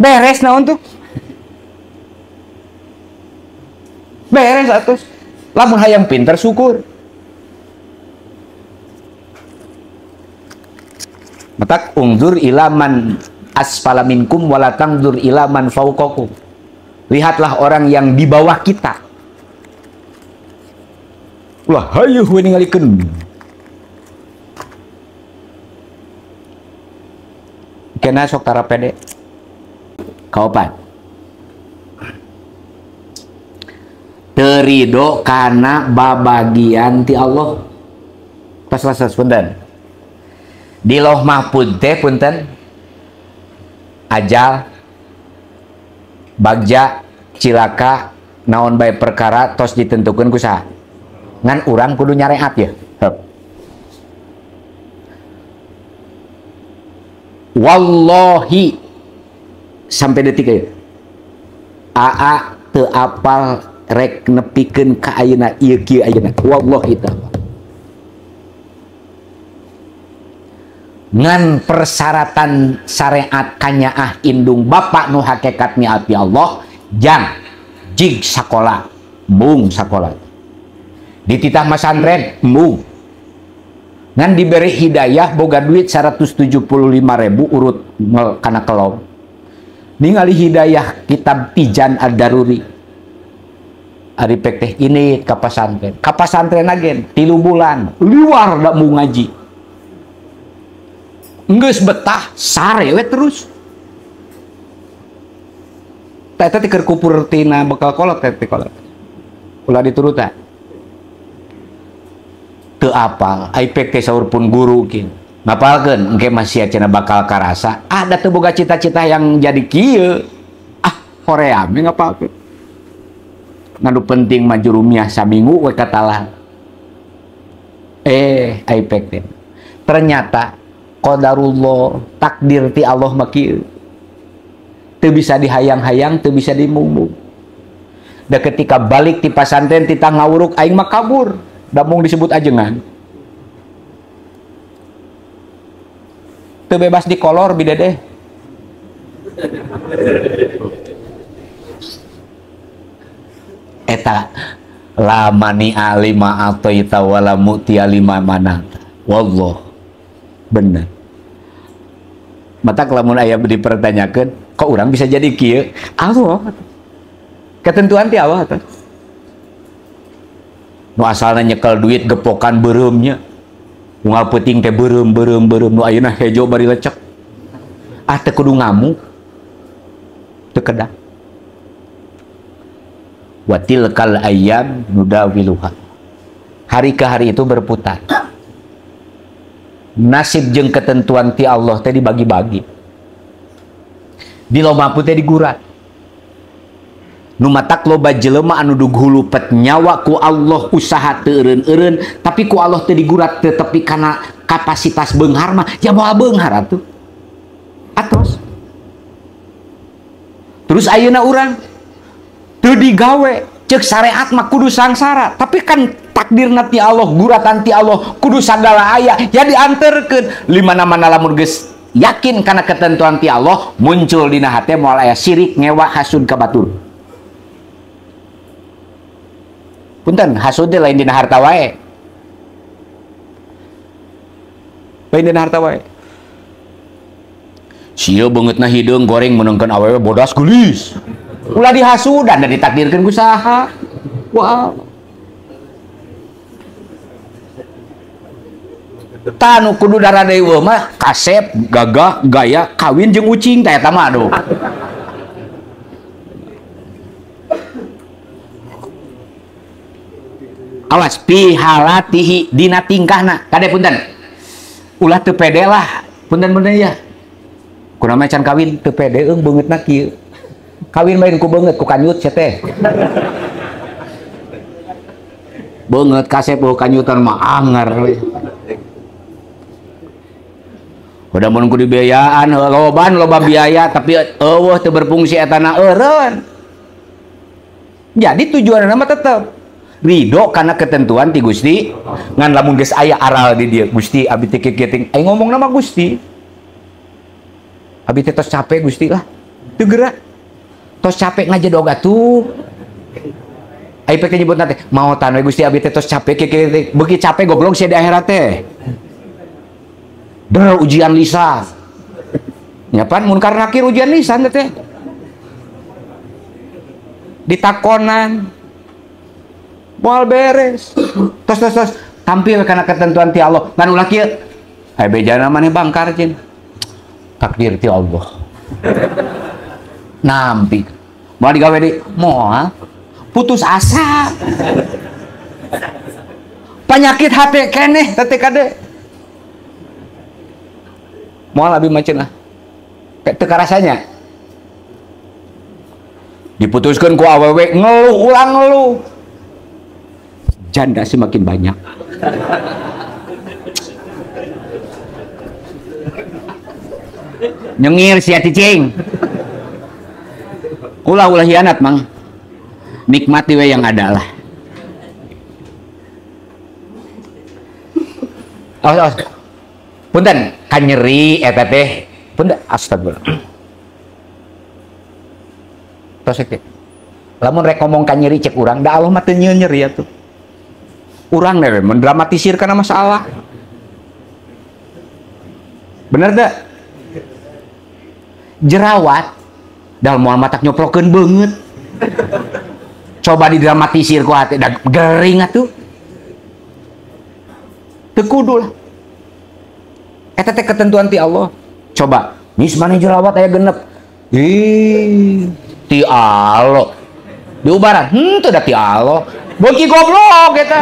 Beres naon tuh? Beres atuh. Lamun hayang pinter syukur. Matak ungzur ilaman asfala minkum wala tangzur ilaman fauqakum. Lihatlah orang yang di bawah kita. Ulah hayuh we ningalikeun. Kena sok tara pede. Kaopat. Teu rido kana babagian ti Allah. Pas lasas punten. Di Lauh Mahfud teh punten ajal bagja cilaka naon bae perkara tos ditentukeun ku saha. Ngan urang kudu nyareat ya. Heup. Wallahi sampai detik ieu aa teu apal rek nepikeun ka ayeuna ieu kieu ayeuna wallahi ta'ala. Ngan persyaratan syariat kanyaah indung bapak nu hakikat miati Allah jang jig sakola mung sakola dititah masantren mung ngan diberi hidayah boga duit 175.000 urut kana kelom ningali hidayah kitab Tijan Ad-Daruri ari pek teh ini ka pasantren agen 3 bulan liwar da mau ngaji geus betah sare we terus teh teh keur kupur tina bekal kolot teh kolot ulah diturutan teu apal ai pek teh saur pun guru kin ngapalkeun engke masih cenah bakal karasa ah da teu boga cita-cita yang jadi kieu ah hoream we ngapalkeun ngadu penting mah jurumiah saminggu we katalah teh aipek teh. Ternyata qadarullah, takdir ti Allah mah kieu. Teu bisa dihayang-hayang, teu bisa dimumung. Da ketika balik ti pasantren ti ngawuruk aing mah kabur, da mung disebut ajengan. Teu bebas dikolor bi dedeh. Eta la mani alima ataita wala mu'ti alima manata. Wallah bener. Matak lamun aya dipertanyakeun, kok urang bisa jadi kieu? Allah. Ketentuan ti Allah teh. Nu asalna nyekel duit gepokan beureumnya. Unggal peuting teh beureum beureum beureum nu ayeuna hejo bari lecek. Ah teu kudu ngamuk. Teu kedah. Wa tilkal ayyam nudawiluha. Hari ke hari itu berputar. Nasib jeung ketentuan ti Allah teh dibagi-bagi. Di lomapu teh digurat. Nu matak loba jelema anu dughulupet nyawa ku Allah usaha teu eureun-eureun, tapi ku Allah teu digurat tetapi kana kapasitas beunghar mah ya moal beunghar atuh. Atos. Terus ayeuna urang teu digawe, ceuk syariat mah kudu sangsara, tapi kan takdirna ti Allah, guratan ti Allah, kudu sagala aya, ya dianterkeun. Limana-mana lamun geus yakin kana ketentuan ti Allah, muncul dina hate moal aya sirik, ngewa, hasud ka batur. Punten, hasud teh lain dina harta wae. Lain dina harta wae. Sia beungeutna hideung goreng meunangkeun awewe bodas geulis. Ulah dihasudan dan ditakdirkeun ku saha. Wow. Tanu kudu darah dewa mah kasep gagah gaya kawin jeung ucing teh eta mah aduh. Awas pihalatihi dina tingkahna. Kade punten. Ulah teu pede lah. Punten-punten ya. Kunaon can kawin teu pede eung beungeutna kieu. Kawin main ku beungeut ku kanyut sia teh. Beungeut kasep ku kanyutan mah anger. Udah mun ku dibiayaan loban loba biaya tapi eueuh teu berfungsi etana eureun. Jadi tujuanna mah tetep ridho karena ketentuan ti Gusti ngan lamun geus aya aral di dieu Gusti abi teh kieu aing ngomongna mah Gusti. Abi teh tos capek Gusti lah. Teu gerak. Tos capek ngajedog atuh. Ai pek nyebutna teh maotan we Gusti abi teh tos capek kieu beuki capek goblok sia di akhirat teh. Der ujian lisan. Nyapan munkar nakir ujian lisan teh. Ditakonan. Moal beres. Tos tos tos tampil karena ketentuan ti Allah. Ngan ulah kieu. Ai bejana maneh bangkar cin. Takdir ti Allah. Nampi. Moal digawe deui moal. Putus asa. Penyakit hati keneh teh kade. Moal abi mah cenah. Teu karasanya. Diputuskeun ku awewe ngeluh ulang ngeluh. Janda semakin banyak. Nyengir sia cicing. Ulah-ulah hianat, Mang. Nikmati we yang ada lah. Awas, awas. Punten, kan nyeri eta teh. Punten, astagfirullah. Tos teh. Lamun rek ngomong kan nyeri cek urang, da Allah mah teu nyeri atuh. Urang deh mendramatisir karena masalah. Bener teu? Jerawat dal moal matak nyoprokeun beungeut. Coba didramatisir ku hati da gering atuh. Teu kudu lah. Eta teh ketentuan ti Allah. Coba, nis maneh jerawat aya genep. Ih, ti Allah. Diubaran, teu da ti Allah. Beuki goblok eta.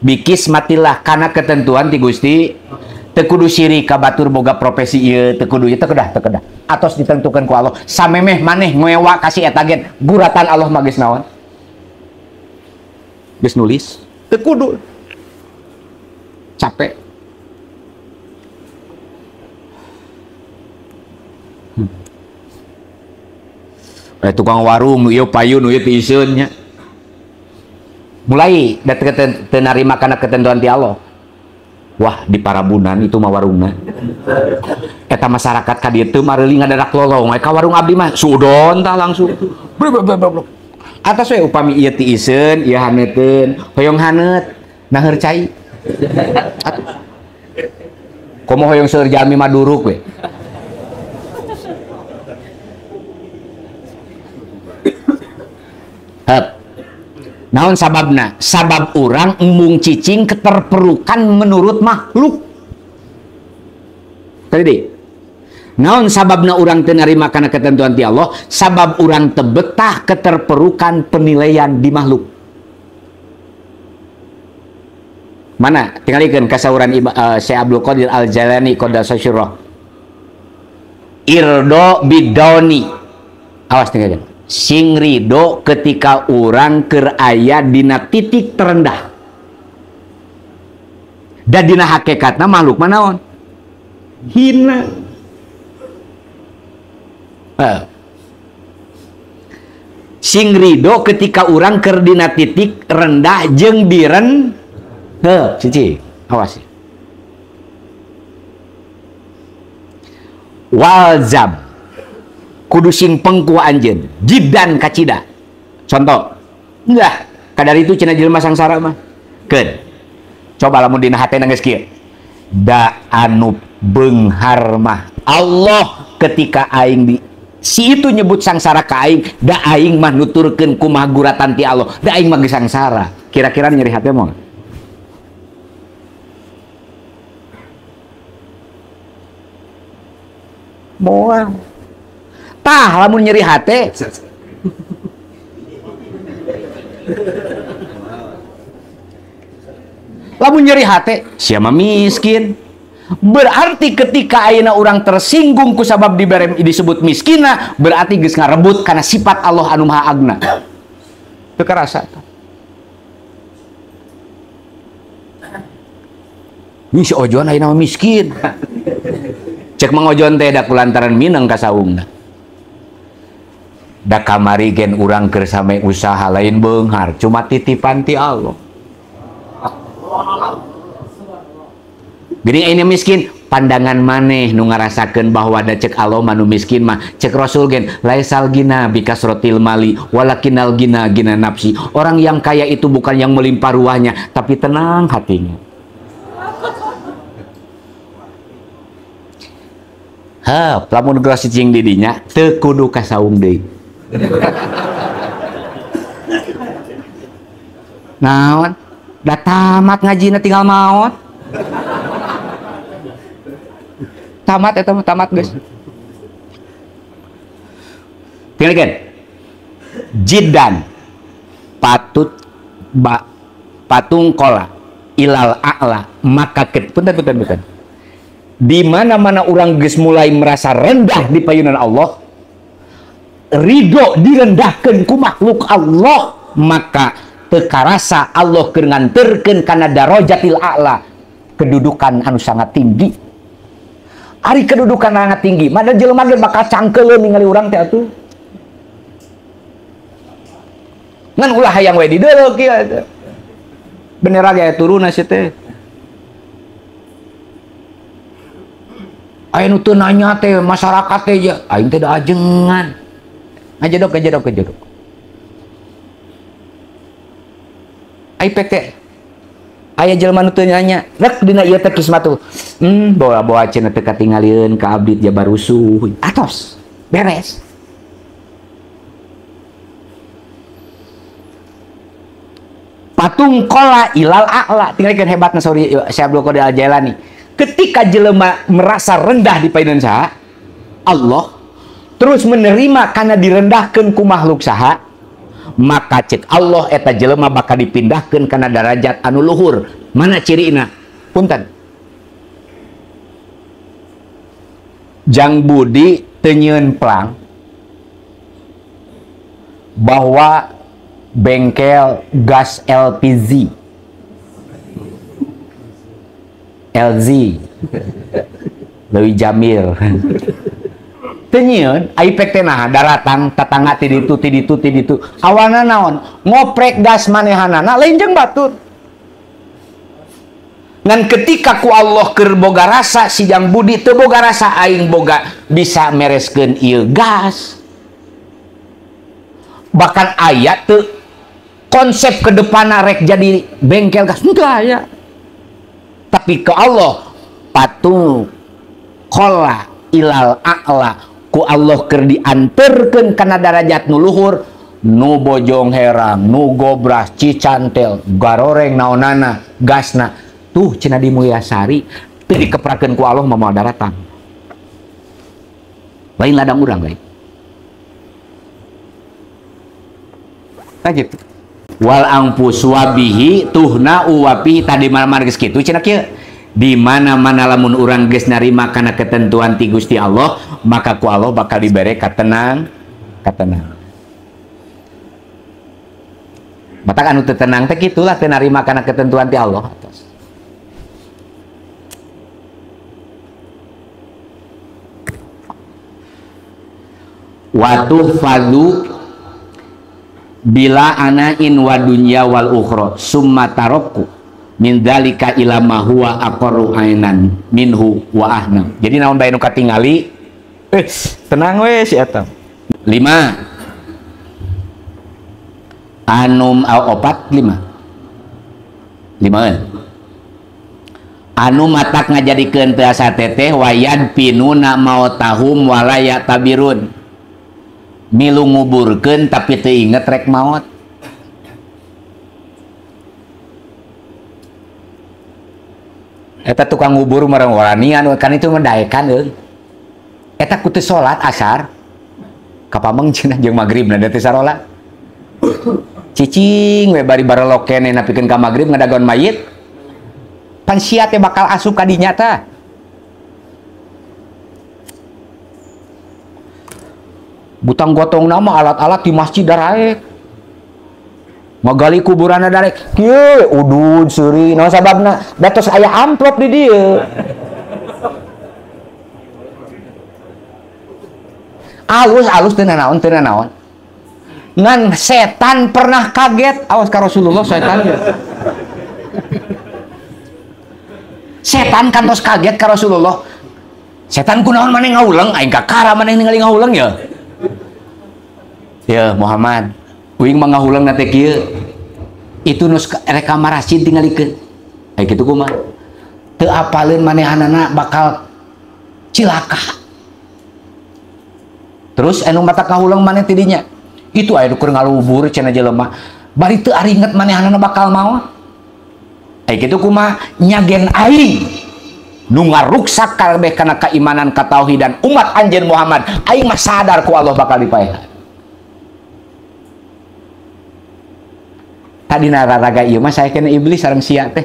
Bikis matilah karena ketentuan ti Gusti. Teu kudu sirik ka batur boga profesi ieu, teu kudu ieu, teu kedah, teu kedah. atos ditentukeun ku Allah. Samemeh maneh ngewa kasih eta gen guratan Allah mah geus naon? Geus nulis, teu kudu. Capek. Tukang warung nu ieu payun nu ieu tiiseun nya. Mulai da teu narima kana ketentuan ti Allah. Wah, di Parabunan itu mah warungna. Eta masyarakat ka dieu teu mareuli ngadadak lolong, ka warung abdi mah sudon tah langsung. Blok. Atas we upami ieu tiiseun, ieu haneuteun, hoyong haneut, naheur cai. Atuh. Komo hoyong seueur jalmi mah duruk we. Hep. Naon sababna? Sabab urang embung cicing keterperukan menurut makhluk. Tadi. Naon sababna urang teu narima kana ketentuan ti Allah? Sabab urang teu betah keterperukan penilaian di makhluk. Mana? Tingalikeun kasauran Syekh Abdul Qadir Al-Jailani qadasa syirah. Irdo bidoni. Awas tingalikeun. Sing ridho ketika orang keur aya dina titik terendah. Dan dina hakikatna makhluk manaon? Hina. Sing ridho ketika orang keur dina titik rendah jeung diren. Heuh, cici, awas. Walzam. Kudu sing pengku anjeun jidan kacida. Contoh, enggak kadar itu cenah jelema sangsara mah. Keun. Coba lamun dina hatena geus kieu. Da anu beunghar mah Allah ketika aing di si itu nyebut sangsara ka aing, da aing mah nuturkeun kumaha guratan ti Allah, da aing mah geus sangsara. Kira-kira nyeri hate moal? Moal. Tah lamun nyeri hate lamun nyeri hate sia mah miskin. Berarti ketika ayeuna urang tersinggung ku sabab dibere disebut miskina, berarti geus ngarebut kana sifat Allah anu Maha Agna. Teu karasa tah. Ini si Ojon ayeuna mah miskin. Cek Mang Ojon teh da kulantaran mineng ka saungna. Da kamari gen urang keur same usaha lain beunghar, cuma titipan ti Allah. Geuning ayeuna miskin, pandangan maneh nu ngarasakeun bahwa da cek Allah mah nu miskin mah, cek Rasul gen laisal gina bikasrotil mali walakinal gina gina nafsi. Orang yang kaya itu bukan yang melimpah ruahnya, tapi tenang hatinya. Heup, lamun geus cicing di dinya teu kudu ka saung deui. Naon? Da tamat ngajina tinggal maot. Tamat eta mah tamat geus. Tinggalkeun. Jidan patut ba patung kola ilal a'la maka punten punten punten. Di mana-mana orang geus mulai merasa rendah di payunan Allah, ridho direndahkeun ku makhluk Allah, maka teu karasa Allah keur nganterkeun kana darajatil a'la, kedudukan anu sangat tinggi. Ari kedudukan sangat tinggi, mana jelema ge bakal cangkeuleun ningali urang teh atuh. Ngan ulah hayang we di deuleu kieu teh. Bendera ge turun sia teh. Aya nu teu nanya teh masyarakat teh ja, aing teh da ajengan. Ngajedog ngajedog ngajedog. Ai pek teh aya jelema nu teu nanya, rek dina ieu teh kismatu. Bawa-bawa cenah teh katingalieun ka abdi jabar rusuh. Atos, beres. Patung kola ilal a'la. Tinggalikeun hebatna sauri Syekh Abdul Qadir Al-Jailani. Ketika jelema merasa rendah di payunan saha Allah, terus menerima karena direndahkan ku makhluk saha, maka cek Allah eta jelema bakal dipindahkan karena derajat anu luhur. Mana cirina? Punten. Jang Budi Teu nyieun plang bahwa bengkel gas LPG LZ Leuwi Jamil. Teu nyieun ai pek teh naha daratang tatangga ti ditu ti ditu ti ditu. Awalna naon? Ngoprek gas manehanana lain jeung batur. Ngan ketika ku Allah keur boga rasa si Jang Budi teu boga rasa aing boga bisa mereskeun ieu gas. Bahkan aya teu konsep ke depanna rek jadi bengkel gas henteu aya. Tapi ke Allah patu kola ilal a'la ku Allah keur dianterkeun kana darajat nu luhur nu bojong herang nu gobras cicantel garoreng naonana gasna tuh cenah di Mulyasari teu dikeprakeun ku Allah moal daratang lain ladang urang lain tah gitu wal angpus wabihi tuhna uwapi tadi mana-mana geus kitu cenah kieu di mana-mana lamun urang geus narima kana ketentuan ti Gusti Allah maka ku Allah bakal dibere katenang katenang. Matak anu teu tenang teh kitulah teu narima kana ketentuan ti Allah. Watuh fadu bila anain wa dunya wal ukhra summa tarokku min dzalika ila ma huwa aqarru ainan minhu wa ahna. Jadi naon bae nu katingali tenang we si eta. 5 anum au 4 5 5 anu matak ngajadikeun teu asa teteh wayan pinuna mautahum walaya tabirun milu nguburkeun tapi teu inget rek maot. Eta tukang ngubur marang waranian kan itu mendaekan euy. Eta ku teu salat asar kapameng cenah jeung magribna da teu sarolat. Cicing we bari barelok keneh napikeun ka magrib ngadagon mayit. Pan sia teh bakal asup ka dinya tah. Butang gotong nama alat-alat di masjid daraek. Ngagali kuburanna darek. Kieu udud seuri naon sababna? Da tos aya amplop di dieu. Alus-alus teu nanaon teu nanaon. Ngan setan pernah kaget, awas ka Rasulullah setan. Setan kantos kaget ka Rasulullah. Setan kunaon maneh ngahuleng, aing kakara maneh ningali ngahuleng ya. Ya Muhammad, uing mah ngahuleng na teh kieu. Itu nu rek ka marasid tingalikeun. Aya kitu kumaha? Teu apaleun manehanana bakal cilaka. Terus anu mata kahuleng maneh ti dinya. Itu aya nu keur ngalubur cenah jelema. Bari teu aringet manehanana bakal maot. Aya kitu kumaha? Nyagen aing nu ngaruksak kabeh kana keimanan katauhidan umat anjeun Muhammad. Aing mah sadar ku Allah bakal dipaehan. Tadi nararaga ieu mah saya kena iblis sareng sia teh.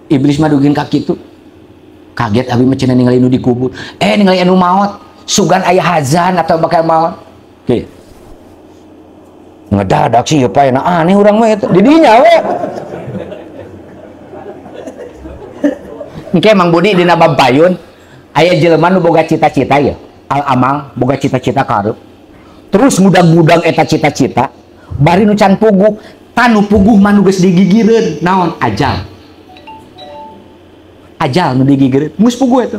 Iblis mah dugin ka kitu. Kaget abi mah cenah ningali nu dikubur. Ningali anu maot, sugan aya hazan atau bakal maot. Oke. Ngedadak sih ieu paena aneh urang mah eta. Di dinya we. Engke Mang Budi dina bab payun aya jelema nu boga cita-cita ya. Al amal boga cita-cita karep terus ngudang-ngudang eta cita-cita bari nu can puguh tanu puguh mah nu geus digigireun naon ajal ajal nu digigireun geus puguh eta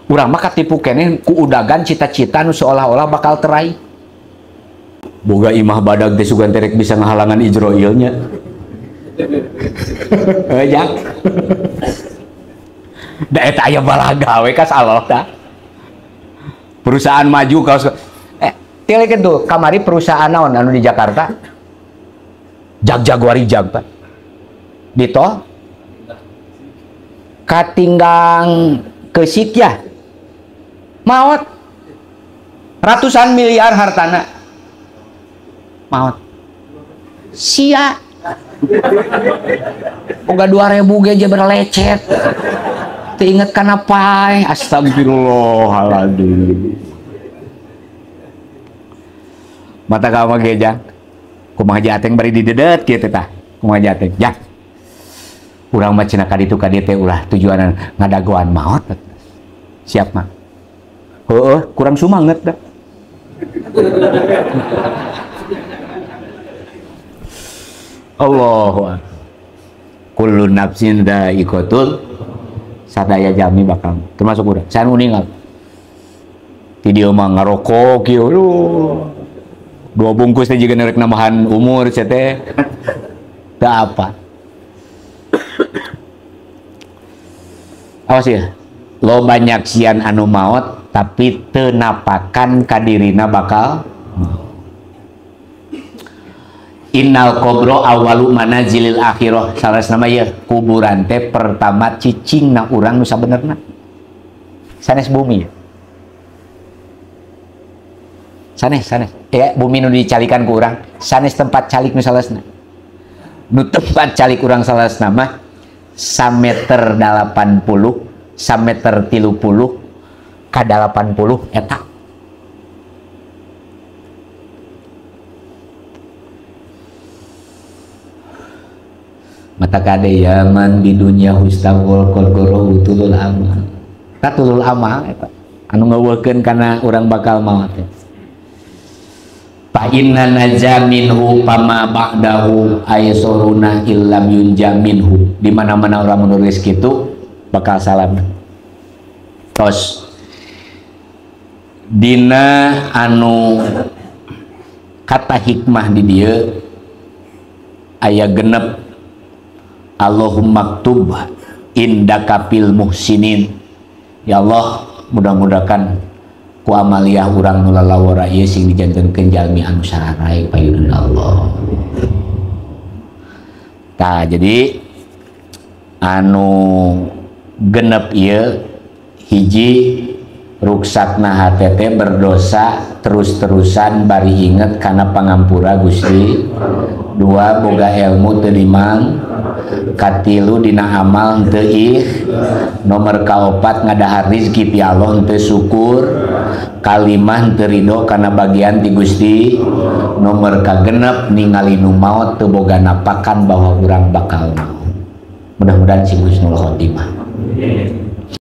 urang mah katipu keneh ku udagan cita-cita nu seolah-olah bakal teraih boga imah badag teh sugan terek bisa ngahalangan Ijroilnya heuh da eta aya balaga we ka Allah tah. Perusahaan maju kaos tilikeun tuh kamari perusahaan naon anu di Jakarta? Jag-jaguari jag Pak. Di tol katinggang kesik ya. Maot. Ratusan miliar hartana. Maot. Sia. Boga 2000 ge berlecet. Teu inget kana pae. Astagfirullahaladzim. Mata kamu ge jang. Kumaha jateng bari didedet kieu teh tah. Kumaha jateng. Jang. Urang mah cenah ka ditu ka dieu teh ulah tujuanan ngadagoan maot. Siap mah. Heueuh, kurang sumanget dah. Allahu akbar. Kullu nafsin dha'iqatul sadaya jami bakal termasuk urang. Saya nu ninggal. Ti dieu mah ngarokok kieu. Dua bungkus teh jiga nerek nambahan umur sia teh. Teu apa. Awas ya. Lo banyak sian anu maot tapi teu napakan kadirina bakal maot. Innal qabra awwalu manazilil akhirah. Salah nama ya kuburan teh pertama cicingna urang nu sabenerna. Sanes bumi ya. Sanes sanes. Ya bumi nu dicalikan ku urang, sanes tempat calik nu salesna. Nu tempat calik urang salesna mah sameter 80, sameter 30 ka 80 eta. Mata kade yaman di dunia hustawol kolgoro tulul amal. Ta tulul amal eta. Anu ngeuweukeun kana urang bakal maot teh. Fa inna naja minhu pama ba'dahu aysoruna illam yunja minhu. Di mana-mana orang menulis kitu bakal salam. Tos. Dina anu kata hikmah di dieu aya genep. Allahumma aktub indaka fil muhsinin. Ya Allah, mudah-mudahan ku amaliyah urang nu lalawara ieu sing dijantenkeun jalmi anu sararai payunan Allah. Tah, jadi anu genep ieu hiji ruksakna hate teh berdosa terus-terusan bari inget kana pangampura Gusti. Dua, boga ilmu teu dimang. Katilu dina amal teu ih. Nomor kaopat ngadahar rizki ti Allah teu syukur. Kalimah teu ridho kana bagian ti Gusti. Nomor kagenep ningali nu maot teu boga napakan bahwa urang bakal maot. Mudah-mudahan sing husnul khotimah.